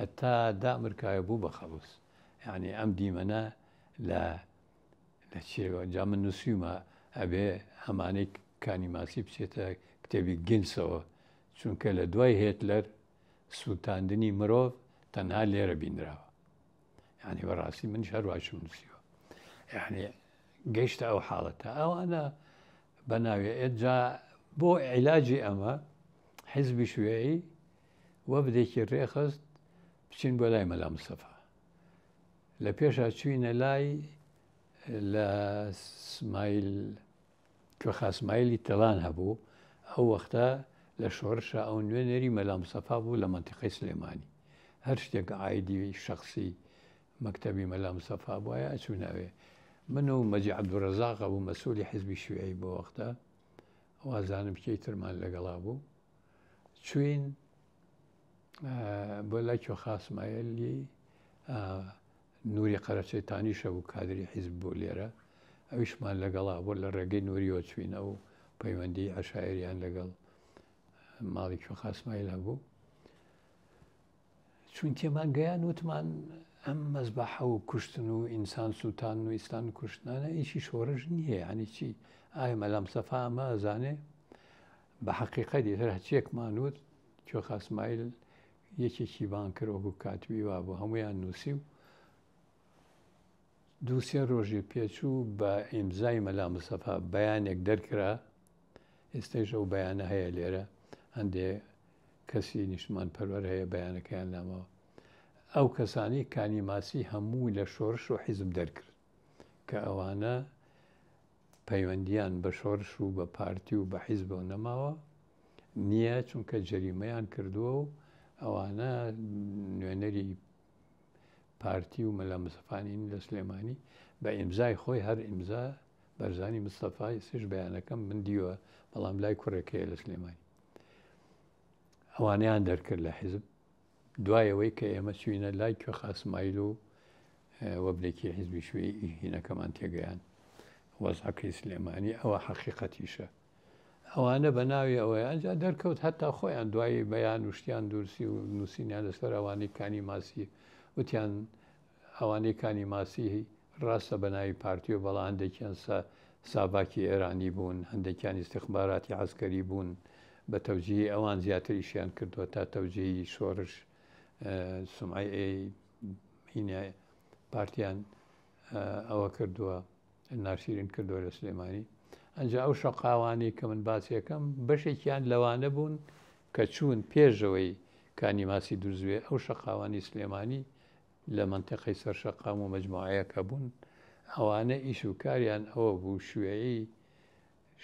هەتا دامرکایە بوو بە خەڵوز یعنی ئەم دیمەنە لە لە چێوە جا من نووسیومە ئەبێ ئەمانەی کانی ماسی بچێتە کتێبی گینسەوە چونکە لە دوای هێتلەر سووتاندنی مرۆڤ تەنها لێرە بینراوە یعنی بەڕاستی منیش هەرواشم نووسیوە یعنی گەیشتە ئەو حاڵەتە ئەوانە بە ناوێ ئێجا بۆ عیلاجی ئەمە حیزبی شوێعی وەفدێکی ڕێخست بچین بۆ لای مەلا مستەفا لە پێشا چوینە لای لە سمایل کوێخا سمایلی تەلان هەبوو ئەو وەختە لە شۆرشە ئەو نوێنەری مەلا مستەفا بوو لە مەنتیقەی سلێمانی هەر شتێک ئایدی شخصی مەکتەبی مەلا مستەفا بوایە ئەچوونە ئەوێ. من و مەجید عەبدولرەزاق ئەبوو مەسئولی حیزبی شیوعی بۆ وەختە، وازانم کێی ترمان لەگەڵا بوو. چوین بۆ لای کوێخا سمایلی نوری قەرەچەیتانیش هەبوو کادری حیزب بوو لێرە، ئەویشمان لەگەڵا بوو. لە ڕێگەی نوریەوە چوین، ئەو پەیوەندی عەشایریان لەگەڵ ماڵی کوێخا سمایل هەبوو. چوین تێمان گەیان وتمان ئەم مەزبەحە و کوشتن و ئینسان سووتان و ئیسلام کوشتنانە ئیشی شۆڕش نییە یعنی چی ئایا مەلا مستەفا ئەمە ئەزانێ بە حەقیقەت ئیتر هەرچیەکمان وت کوێخا سمایل یەکێکی بان کرد وەکو کاتبی وابوو هەمویان نووسی و دووسێ ڕۆژی پێچوو بە ئیمزای مەلا مستەفا بەیانێک دەرکرا ئێستەیش ئەو بەیانە هەیە لێرە هەندێ کەسی نیشتمان پەروەر هەیە بەیانەکەیان لامەوە ئەو کەسانی کانی ماسی هەموو لە شۆرش و حیزب دەرکرد کە ئەوانە پەیوەندیان بە شۆرش و بە پارتی و بە حیزبەوە نەماوە نییە چونکە جەریمەیان کردووە و ئەوانە نوێنەری پارتی و مەلا مستەفانین لە سلێمانی بە ئیمزای خۆی هەر ئیمزا بەرزانی مستەفا ئێستاش بەیانەکەم من دیوە بەڵام لای کوڕێکەیە لە سلێمانی ئەوانەیان دەرکرد لە حیزب دوای ئەوەی کە ئێمە چوینە لای کوێخا سمایل و وەبلێکی حیزبی شوێی هینەکەمان تێگەیان وەزعەکەی سلێمانی ئەوە حەقیقەتیشە ئەوانە بە ناوی ئەوەیە ئەنجا دەرکەوت هەتا خۆیان دوایی بەیان و شتیان دورسی و نووسینیان لەسەر ئەوانەی کانی ماسی وتیان ئەوانەی کانی ماسی ڕاستە بە ناوی پارتی و بەڵا هەندێکیان ساڤاکی ئێرانی بوون هەندێکیان ئیستیخباراتی عەسکەری بوون بە تەوجیهی ئەوان زیاتر ئیشیان کردووە تا تەوجیهی شۆرش سومعەی هینە پارتیان ئەوە کردووە ناشیرین کردووە لە سلێمانی ئەنجا ئەو شەقاوانەی کە من باسیەکەم بەشێکیان لەوانە بوون کە چوون پێشەوەی کانی ماسی دروست بێ ئەو شەقاوانی سلێمانی لە مەنتیقەی سەر شەقام و مەجموعەیەک هەبوون، ئەوانە ئیش و کاریان ئەوە بوو شوێعی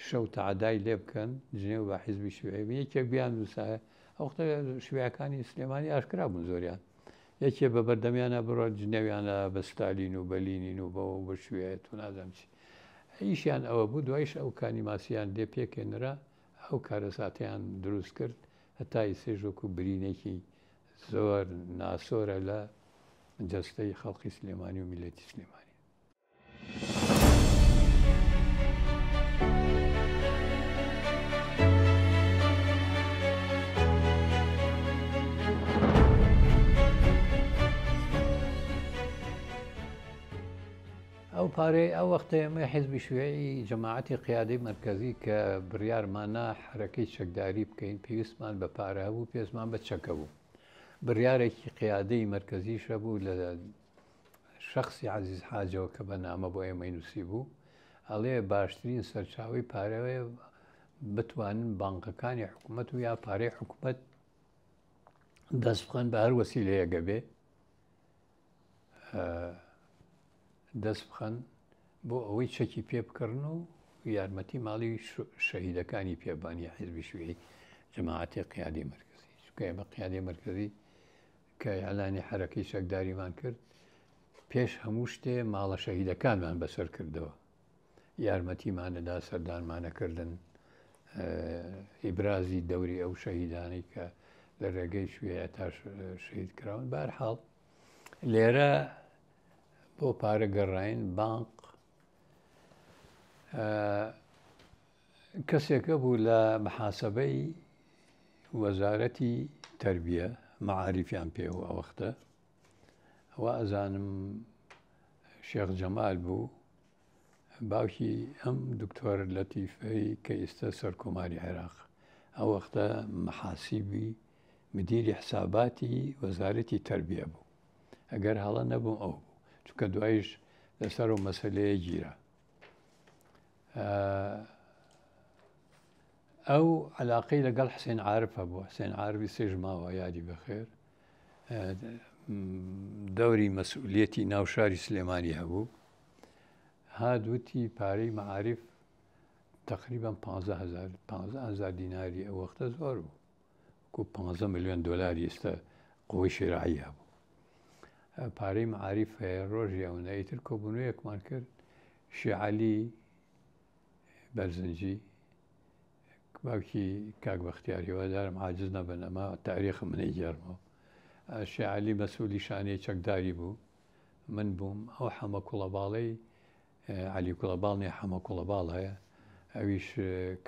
شەو تەعدای لێ بکەن، جنێو بە حیزبی شوێعی بن، یەکێک بیاننووسایە، ئەو وەختە شوێعەکانی سلێمانی ئاشکرا بوون زۆریان، یەکێ بە بەردەمیانا بڕۆ جنێویان ئەدا بە ستالین و بە لینین و بەوە و بە شوێعێت و نازانم چی. ئیشیان ئەوە بوو، دوایش ئەو کانی ماسییان لێ پێکهێنرا، ئەو کارەساتەیان دروست کرد، هەتا ئیستەیش وەکوو برینێکی زۆر ناسۆرە لە جەستەی خەڵقی سلێمانی و میللەتی سلێمانی. ئەو پارەی ئەو وەختە ئێمە حیزبی شوێعی جەماعەتی قیادەی مەرکەزی کە بڕیارماننا حەرەکەی چەکداری بکەین پێویستمان بە پارە هەبوو پێویستمان بە چەک هەبوو بڕیارێکی قیادەی مەرکەزیش هەبوو لە شەخسی عەزیز حاجەوە کە بە نامە بۆ ئێمەی نووسی بوو ئەڵێ باشترین سەرچاوەی پارەوەیە بتوانن بانقەکانی حکوومەت و یا پارەی حکوومەت دەست بخەن بە هەر وەسیلەیەکە بێ دەست بخەن بۆ ئەوەی چەکی پێ بکڕن و یارمەتی ماڵی شەهیدەکانی پێ بان یا حیزبی شوعی جەماعەتی قیادی مەرکەزی چونکە ئێمە قیادی مەرکەزی کە ئیعلانی حەرەکەی چەکداریمان کرد. پێش هەموو شتێ ماڵە شەهیدەکانمان بەسەر کردەوە. یارمەتیمانەدا سەردانمانەکردن ئیبرازی دەوری ئەو شەهیدانەی کە لە ڕێگەی شوێ تا شەهید کراون. بەهەرحاڵ لێرە بۆ پارە گەڕاین بانق کەسێکە بوو لە محاسبەی وەزارەتی تربیە مەعاریفیان پێوە ئەوەختە وا ئەزانم شێخ جەمال بوو باوکی ئەم دکتۆر لەتیفەی کە ئیستە سەرکۆماری عێراق ئەو وەختە محاسیبی مدیری حساباتی وەزارەتی تربیە بوو ئەگەر هەڵە نەبووم ئەو بوو چونکە دوایش لەسەر و مەسلەیە گیرا ئەو علاقەی لەگەڵ حسێن عارف هەبوو حسێن عارفی سێژ ماوە یادی بەخێر دەوری مەسئولیەتی ناو شاری سلێمانی هەبوو هات وتی پارەی مەعاریف تقریبا 15 هزار دیناری ئەو وەختە زۆر بوو کو 15 میلیۆن دلاری ئێستا قوەی شێرعی هەبوو پارەی مەعاریف هەیە ڕۆژی ئەوەندە ئیتر کۆبوونەوەیەکمان کرد شێعەلی بەرزنجی باوکی کاک بەختیار هیوادارم عاجز نەبن ئەمە تاریخ منەی گێڕمەوە شێعەلی مەسئولی شانەی چەکداری بوو من بووم ئەو حەمە کوڵەباڵەی عەلی کوڵەباڵ نیە حەمە کوڵەباڵ هەیە ئەویش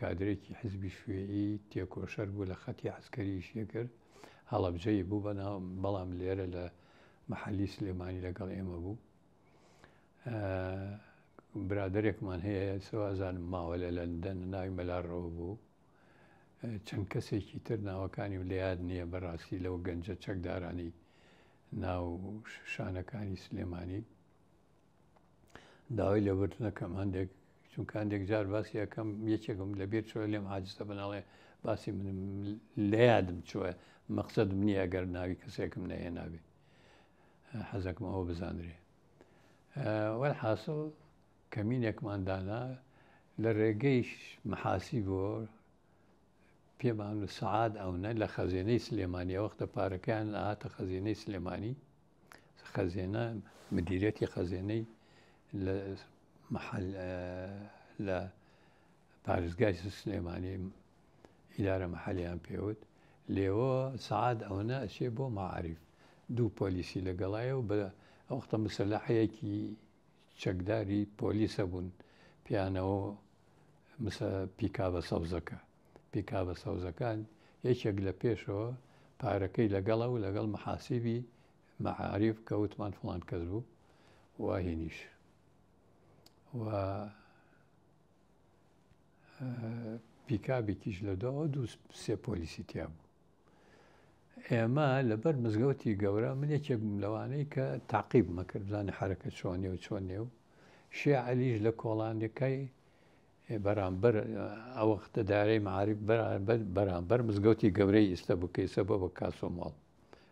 کادرێکی حزبی شوێعی تێکۆشەر بوو لە خەتی عەسکەریشی کرد هەڵەبجەی بوو بەناو بەڵام لێرە لە محەلی سلێمانی لەگەڵ ئێمە بوو برادێکمان هەیە سوازانم ماوە لە لەندەن ناوی مەلارەوە بوو چەند کەسێکی تر ناوەکانیم لە یاد نییە بەڕاستی لەو گەنجە چەکدارانی ناو شانەکانی سلێمانی داوای لێبوردنەکەم هەندێک چونکە هەندێک جار باسی ئەەکەم یەکێکم لە بیر چۆ لێم عاجزە بناڵێ باسی منم لە یادم چوە مەقسەدم نییە ئەگەر ناوی کەسێکم نەهێنابێ حەزەکەم ئەوە بزانرێ وەلحاسڵ کەمینێکمان دانا لە ڕێگەی محاسیبەوە پێمان و سەعات ئەونە لە خەزێنەی سلێمانی وەختە پارەکەیان ئاهاتە خەزێنەی سلێمانی خەزێنە مدیرەتی خەزێنەی لە محل لە پارێزگای سلێمانی ئیدارە مەحەلیان پێوت لێوە سەعات ئەوەنە ئەچێ بۆ مەعاریف دوو پۆلیسی لەگەڵایە و بە ئەوەختە مسەلەحەیەکی چەکداری پۆلیسە بوون پیانەوە مسە پیکابە سەوزەکە پیکابە سەوزەکان یەکێک لە پێشەوە پارەکەی لەگەڵە و لەگەڵ محاسیبی مەعاریف کە وتمان فڵان کەس بوو و هینیش و پیکابێکیش لە دواوە دوو سێ پۆلیسی تیا بوو ئێمە لەبەر مزگەوتی گەورە من یەکێک بووم لەوانەی کە تاقیب مەکرد بزانانی حرەکە چۆنێ و چۆن نێ و شێ عەلیش لە کۆڵانەکەی بەرامبەر ئەوەختە دارەی معارف بەرامبەر بەرامبەر مزگەوتی گەورەی ئیستا بوو کە ئیستا بۆ بە کاسۆماڵ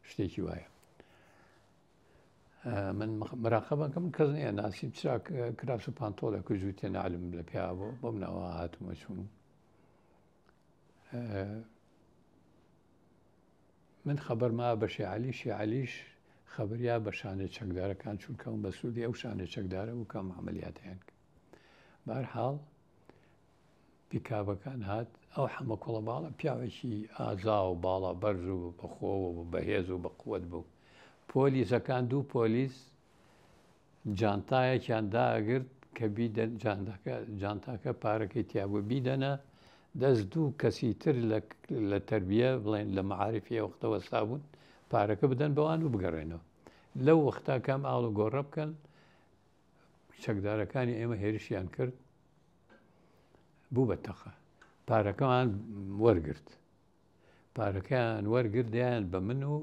شتێکی وایە من مراقەبەکەم کەس نییە ناسیم چرا کراس و پانتۆڵێک و جووتێ نالم لە پیا بۆ بۆم ناوە هاتمە چوون من خەبەرما بە شێعەلی شێعەلیش خەبەریا بە شانە چەکدارەکان چونکە ئەو مەسوولی ئەو شانە چەکدارە بوو کە ئەم عەمەلیاتەیان کرد بەهەرحاڵ پیکابەکان هات ئەو حەمە کوڵەباڵە پیاوێکی ئازا و باڵا بەرز و بەخۆوە و بەهێز و بەقوەت بوو پۆلیسەکان دوو پۆلیس جانتایەکیان داگرت کە بیدەن جانتاکە جانتاکە پارەکەی تیا بوو بیدەنە دەست دوو کەسی تر لە تەربیە بڵێن لە مەعاریفی ئەو وەختە وەستا بوون پارەکە بدەن بەوان و بگەڕێنەوە لەو وەختا کەم ئاڵ و گۆڕە بکەن چەکدارەکانی ئێمە هێرشیان کرد بوو بە تەقە پارەکەمان وەرگرت پارەکەیان وەرگرت دایان بە من و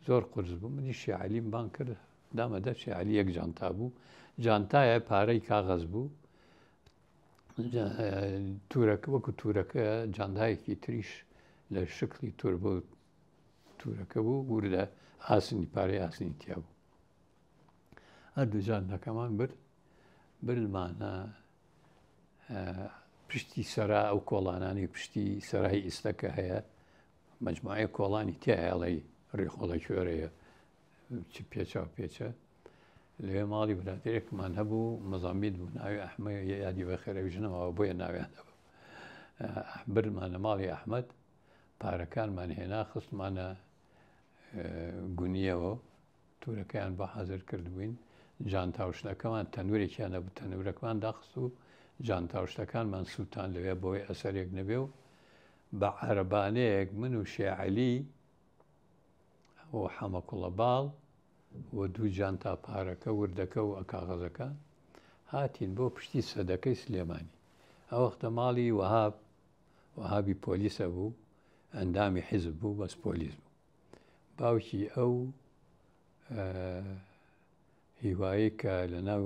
زۆر قورس بوو منی شێعەلیم بانگ کرد دامە دەست شێعەلی یەک جانتا بوو جانتایە پارەی کاغەز بوو تورەکە وەکو تورەکە جانتایەکی تریش لە شکلی تور بۆ تورەکە بوو وردە ئاسنی پارەی ئاسنی تیا بوو هەردوو جانتاکەمان برد بردمانە پشتی سەرا ئەو کۆڵانانی پشتی سەرای ئیستا کە هەیە مجموعەیە کۆڵانی تایەڵی ڕیخۆڵە کوێرەیە چ پێچا و پێچە. لەوێ ماڵی برادەرێکمان هەبوو مەزامیت بوو ناوی ئەحمە یادی بەخێر ئەویش نەماوە بۆیە ناویان دەبوو بردمانە ماڵی ئەحمەد پارەکانمان هێنا خستمانە گونیەوە تورەکەیان بۆ حازر کردبووین جانتاوشتەکەمان تەنورێکیان نەبوو تەنورەکەمان داخست و جانتاوشتەکانمان سووتان لەوێ بۆی ئەسەرێک نەبێ و بە عەرەبانەیەک من و شێعەلی و حەمەکوڵەباڵ و دوو جانتا پارەکە وردەکە و کاغەزەکان هاتین بۆ پشتی سەدەکەی سلێمانی ئەوەختە ماڵی وەهاب وەهابی پۆلیسە بوو ئەندامی حیزب بوو بەس پۆلیس بوو باوکی ئەو هیوایی کە لە ناو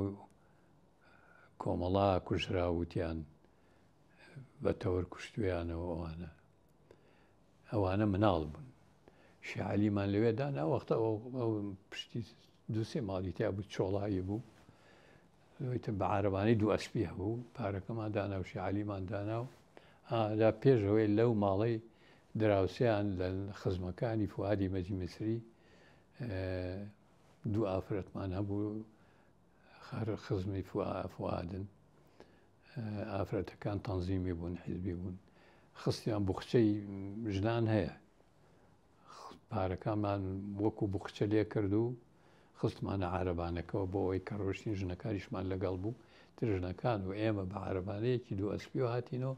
کۆمەڵا کوژرا وتیان بە تەوەر کوشتویانەوە ئەوانە ئەوانە مناڵ بوون شعلیمان لەوێ دانا وەختە ئەو پشتی دووسێ ماڵی تیا بوو چۆڵایی بوو تر بە عارەبانەی دوو ئەسپی هەبوو پارەکەمان دانا و شعلیمان دانا و لە پێشەوەی لەو ماڵەی دراوسیان لە خزمەکانی فوادی مەجی میسری دوو ئافرەتمان هەبوو خزمی فوادن ئافرەتەکان تەنزیمی بوون حیزبی بوون خستیان بخچەی ژنان هەیە پارەکانمان وەکو بخچە لێ کرد و خستمانە عربانەکەەوە بۆ ئەوەی کە ڕۆشتین ژنەکانیشمان لەگەڵ بوو تر ژنەکان و ئێمە بە عربانەیەکی دوو ئەسپیەوە هاتینەوە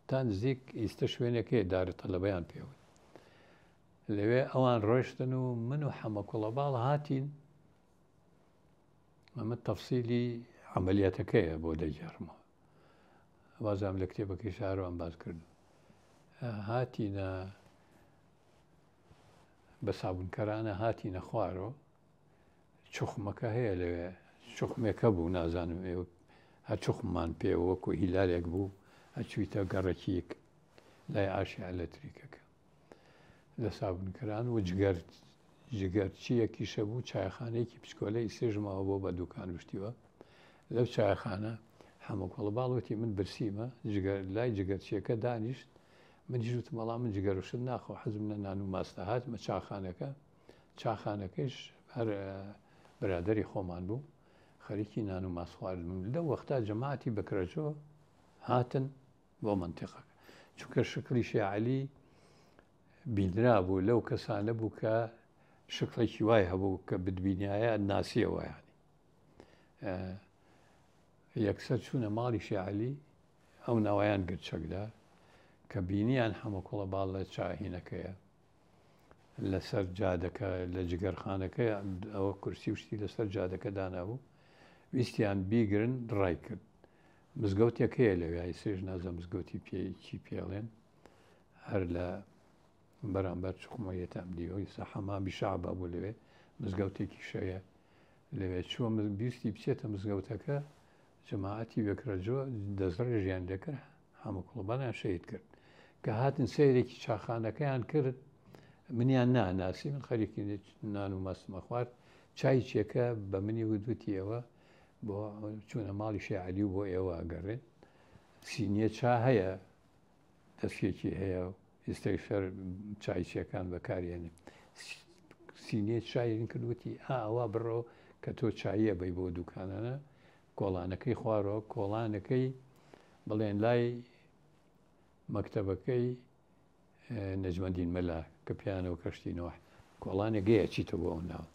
تا نزیک ئیستە شوێنێک هەیە دارە تەلەبەیان پێوت لەوێ ئەوان ڕۆشتن و من و حەمە کوڵەباڵ هاتین ئەمە تەفسیلی عەمەلیاتەکەیە بۆ دەگێڕمەوە وازام لە کتێبەکەی شارۆ باس کرد هاتینە بە سابونکەرانە هاتینە خوارەوە چخمەکە هەیە لەوێ چخمێکە بوو نازانم ئێوە هەر چخممان پێ وەکو هیلالێک بوو ئەچویتە گەڕەکیەک لای ئاشی ئەلەتریکەکە لە سابونکەران و جگەر جگەرچییەکیشە بوو چایخانەیەکی بچکۆلە ئیسێش ماوە بۆ بە دوکان وشتیوە لەو چایخانە حەمە کۆڵباڵ وتی من برسیمە جگەر لای جگەرچیەکە دانیشت منیش وتم وەڵا من جگەر و شت ناخۆ حەزم لە نان و ماستە هاتمە چاخانەکە چاخانەکەیش هەر برادری خۆمان بوو خەریکی نان و ماست خواردن بوو لەو وەختا جەماعەتی بەکرەجۆ هاتن بۆ مەنتیقەکە چونکە شکڵی شێ عەلی بینرابوو لەو کەسانە بوو کە شکڵێکی وای هەبوو کە بتبینایە ناسیەوە یانی یەکسەر چوونە ماڵی شێ عەلی ئەو ناوەیان گرت چەکدار کە بینیان حەمە کوڵە باڵ لە چاهینەکەیە لەسەر جادەکە لە جگەرخانەکە ئەوە کورسی و شتی لەسەر جادەکە دانابوو ویستیان بیگرن ڕای کرد مزگەوتێک هەیە لەوێ ئیسێش نازە مزگەوتی پێ چی پێڵێن هەر لە بەرامبەر چخمەیەتە ئەم دیوە ئیسا حەمامی شەعبە بوو لەوێ مزگەوتێکی شەیە لەوێ چووە بیستی بچێتە مزگەوتەکە جەماعەتی وێکرەجۆ دەستڕێژیان لێکرد حەمە کوڵبانیان شەهید کرد کە هاتن سەیرێکی چاخانەکەیان کرد منیان ناناسی من خەریکی نان و ماستمە خوارد چای چێکە بە منی ودوتی ئەوە بۆ چوونە ماڵی شێ عەلی و بۆ ئێوە ئەگەڕێن سینیە چا هەیە دەستێکی هەیە و ئێستای شەر چایچیەکان بەکارێنێ سینیە چایین کرد وتی ئا ئەوە بڕۆ کە تۆ چاییە بەی بۆ دوکانانە کۆڵانەکەی خوارەوە کۆڵانەکەی بڵێن لای مەکتەبەکەی نەجمەدین مەلا کە پیانەوە کەشتی نۆح کۆڵانێک گەیە چیتە بۆ ئەو ناو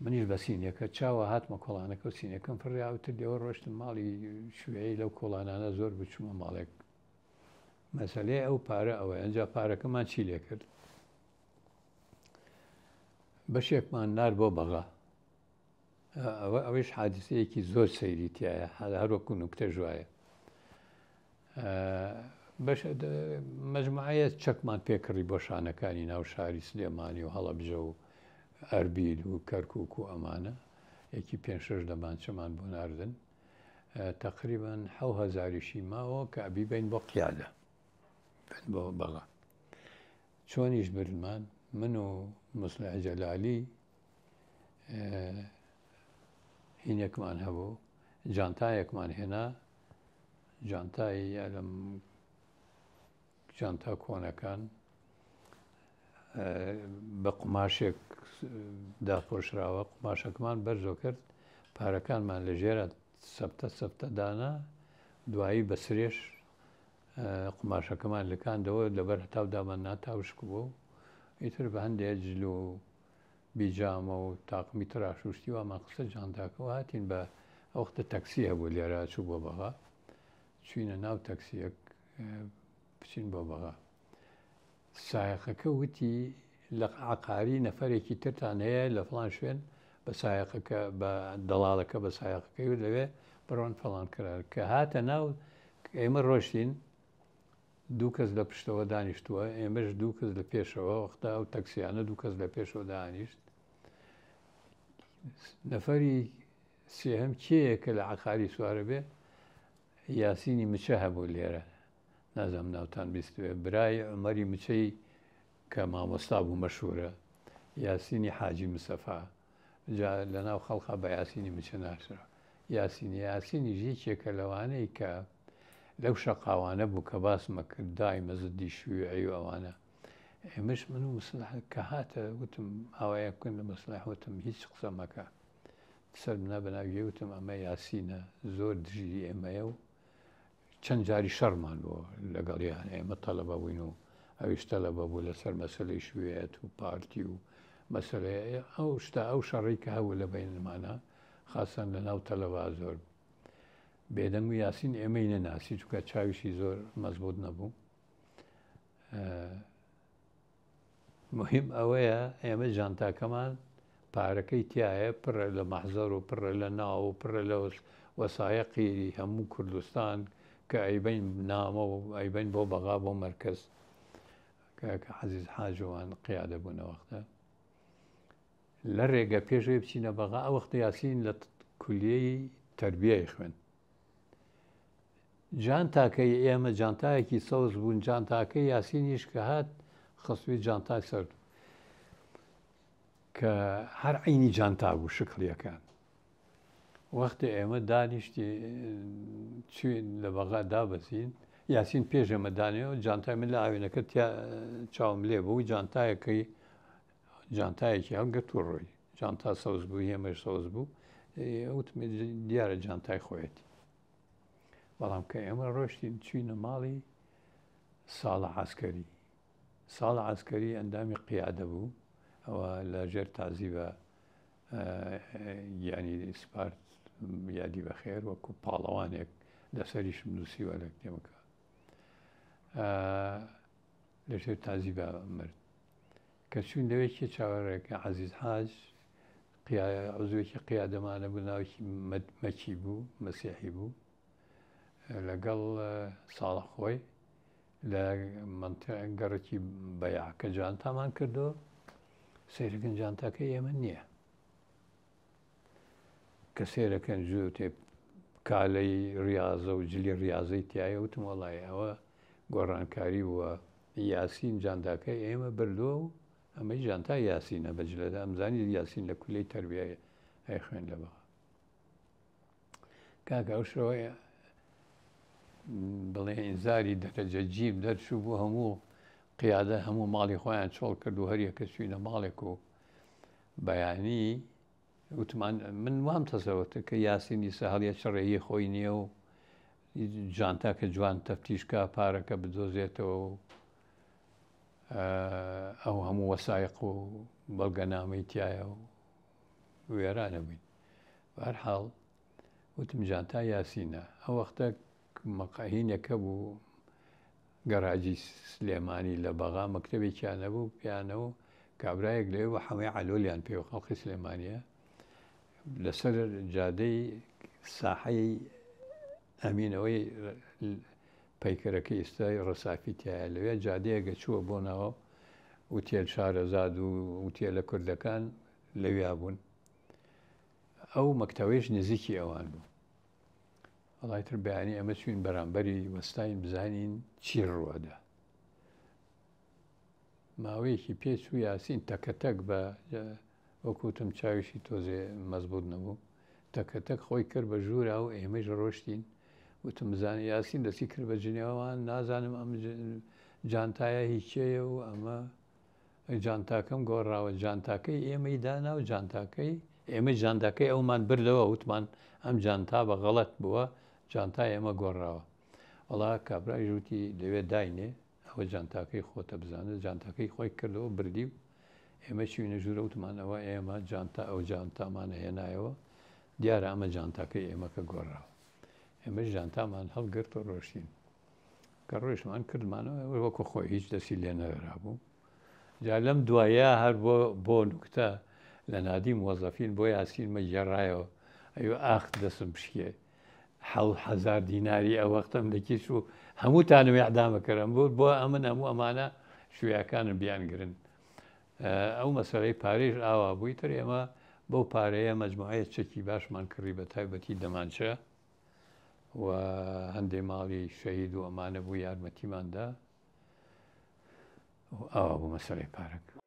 منیش بە سینیەکە چاوە هاتمە کۆڵانەکە و سینەکەم فڕیا و تر لێوە ڕۆشتم ماڵی شوێی لەو کۆڵانانە زۆر بچوومە ماڵێک مەسەلەی ئەو پارە ئەوەیە ئەنجا پارەکەمان چی لێ کرد بەشێکمان نار بۆ بەغا ئەوە ئەوەیش حادیسەیەکی زۆر سەیری تایە هەروەکو نوکتە ژوایە بەش مەجموعەیە چەکمان پێکڕی بۆ شانەکانی ناو شاری سلێمانی و هەڵەبجە و ئەربیل و کەرکک و ئەمانە یەکی پێ شەش دەمانچەمان بۆ ناردن تقریبا حەو هەزاریشی ماوە کە ئەبی بین بۆ قیادە بن بۆ بەغا چۆنیش بردمان من و مسلح جەلالی هینێکمان هەبوو جانتایەکمان هێنا جانتای لەم جانتا کۆنەکان. بە قوماشێک داپۆشراوە، قوماشەکەمان بەرزۆ کرد، پارەکانمان لە ژێرا سەپتە سەپتە دانا، دوایی بە سرێش قوماشەکەمان لکاندەوە، لەبەر هەتاو دامان نا تا وشک بوو، ئیتر بە هەندێ جل و بیجامە و تاقمی تراش و شتی وامان خستە جانتاکەوە، هاتین بە ئەو وەختە تەکسی هەبوو لێرە چوو بۆ بەغا، چوینە ناو تەکسیەک بچین بۆ بەغا. سایەقەکە وتی لە عەقاری نەفەرێکی ترتان هەیە لە فڵان شوێن بە سایەقەکە بە دەڵاڵەکە بە سایەقەکەی وت لەوێ بڕۆن فڵان کرار کە هاتە ناو ئێمە ڕۆشتین دوو کەس لە پشتەوە دانیشتووە ئێمەش دوو کەس لە پێشەوە وەختە ئەو تەکسیانە دوو کەس لە پێشەوە دانیشت نەفەری سێهەم کێیە کە لە عەقاری سوارە بێ یاسینی مچە هەبوو لێرە نازانم ناوتان بیستبێ برای عومەری مچەی کە مامۆستا بوو مەشهورە یاسینی حاجی مسەفا جا لەناو خەڵقا بە یاسینی مچە ناسرا یاسینی یاسینیش یەکێکە لەوانەی کە لەو شەقاوانە بوو کە باسمە کرد دایمە زدی شویعی و ئەوانە ئێمەش من و مسلح کە هاتە وتم ئاوایە بکەن لە مسلح وتم هیچ قسە مەکە سەر منا بەناویە وتم ئەمە یاسینە زۆر دژی ئێمەیە و چەند جاری شەڕمان بوو لەگەڵیان، ئێمە تەلەبە بووین و ئەویش تەلەبە بوو لەسەر مەسەلەی شوێت و پارتی و مەسەلەی ئەو شتە ئەو شەڕی کە هەبوو لە بەینمانە خاستان لە ناو تەلەبا زۆر بێدەنگ و یاسین ئێمەی نەناسی چونکە چاویشی زۆر مەزبوط نەبوو. موهیم ئەوەیە ئێمە جانتاکەمان پارەکەی تیایە پڕە لە مەحزەر و پڕە لە ناو و پڕە لە وەسایەقی هەموو کوردستان کە ئەیبەین نامە و ئەیبەین بۆ بەغا بۆ مەرکەز کە عەزیز حاجوان قیادە بوونە وەختە لە ڕێگە پێشەوەی بچینە بەغا ئەو وەختە یاسین لە کولیەی تەربیەی خوێند جانتاکەی ئێمە جانتایەکی سەوز بوون، جانتاکەی یاسینیش کە هات خستبووی جانتای سەر کە هەر عینی جانتا بوو شکڵیەکان. وەختی ئێمە دانیشتی چوین لە بەغا دابەزین یاسین پێش ئێمە دانێ و جانتای من لە ئاوێنەکە چاوم لێ بوو جانتایەکەی جانتایەکی هەڵگرت و ڕۆی جانتا سەوز بوو هێمەش سەوز بوو وتم دیارە جانتای خۆیەتی بەڵام کە ئێمە ڕۆشتین چوینە ماڵی ساڵە عسکەری ساڵە عسکەری ئەندامی قیادە بوو ئەوە لە ژێر تازیبە گیانی سپارد یادی بەخێر وەکو پاڵەوانێک لەسەریشم نووسیوە لە کتێبەکە لە ژێر تازیبە مرد کە چوین لەوێ کێ چاوەڕێکە عەزیز حاج عزوێکی قیادەمانە بوو ناوێکی مەکی بوو مەسیحی بوو لەگەڵ ساڵە خۆی لە گەڕکی بەیا کە جانتامان کردو سەیرەکەن جانتاکە ئێمە نییە کە سێرەکەن جووتێ کالەی ڕاضە و جلی ڕاضەی تایە وتم وەڵی ئەوە گۆڕانکاری بووە یاسین جانتاکەی ئێمە بردووە و ئەمەی جانتای یاسینە بە جلەدا ئەمزانی یاسین لە کولەی تەربیە ئەیخوێن لە بەغا کاکە ئەو شەوەیە بڵێ ئینزاری دەرەجە جیم دەرچوو بۆ هەموو قیادە هەموو ماڵی خۆیان چۆڵ کرد و هەریەکە چوینە ماڵێک و بەیانی وتمان من وام تەسەوەتە کە یاسین ئیسە هەڵیە چڕێ هی خۆی نییە و جانتاکە جوان تەفتیش کا پارەکە بدۆزێتەوە و ئەو هەموو وەسایق و بەڵگەنامەی تایە و وێرانە بووین بەهەرحاڵ وتم جانتا یاسینە ئەو وەختە مەقهینەکە بوو گەراجی سلێمانی لە بەغا مەکتەبێکیان هەبوو پێیانە و کابرایەک لەوێ بە حەمەی عەلۆلیان پێ و خەڵقی سلێمانیە لەسەر جادەی ساحەی ئەمینەوەی پەیکەرەکەی ئیستای ڕەسافی تایە لەوێ جادەیەگە چووە بۆ ناوە وتێل شارەزاد و وتێلە کوردەکان لەویا بوون ئەو مەکتەوەیش نزیکی ئەوان بوو وەڵای تر بەیانی ئەمە چوین بەرامبەری وەستاین بزانین چی ڕوەدا ماوەیەکی پێچوو یاسین تەکەتەک بە وەکوتم چاویشی تۆزێ مەزبوط نەبوو تەکەتەک خۆی کرد بە ژوورا و ئێمەش ڕۆشتین وتم بزانە یاسین دەستی کرد بە جنێوان نازانم ئەم جانتایە هیچەیە و ئەمە. جانتاکەم گۆڕاوە، جانتاکەی ئێمەی دانا و جانتاکەی ئێمەی جانتاکەی ئەومان بردەوە، وتمان ئەم جانتا بە غەڵەت بووە، جانتای ئێمە گۆڕاوە. وەڵا کابرایش وتی لەوێ داینێ، ئەوە جانتاکەی خۆتە بزانە، جانتاکەی خۆی کردەوە بردی و ئێمە چوینە ژوورە وتمان ئەوە ئێمە جانتا ئەو جانتامانە هێنایەوە، دیارە ئەمە جانتاکەی ئێمە کە گۆڕاوە. ئێمەش جانتامان هەڵگرت و ڕۆشتین. کە ڕۆیشتمان کردمانەوە وەکو خۆی هیچ دەستی لێ نەدرابوو. جا لەم دوایە هەر بۆ بۆ نوکتە لە نادی موەزەفین بۆ یاسین مە گێڕایەوە ئەیوە ئاخ دەسم بشکێ 7000 دیناری ئەو وەختەم لە کیس و هەمووتانم ئیعدامە کەرم بۆ بۆ ئەمن هەموو ئەمانە شویاکانم بیانگرن ئەو مەسەلەی پارەیش ئاوا بووی تر ئێمە بەو پارەیە مەجموعەیە چەکی باشمان کڕی بە تایبەتی دەمانچە و هەندێ ماڵی شەهید و ئەمانە بوو یارمەتیمان دا ئاوا بوو مەسەلەی پارەکە.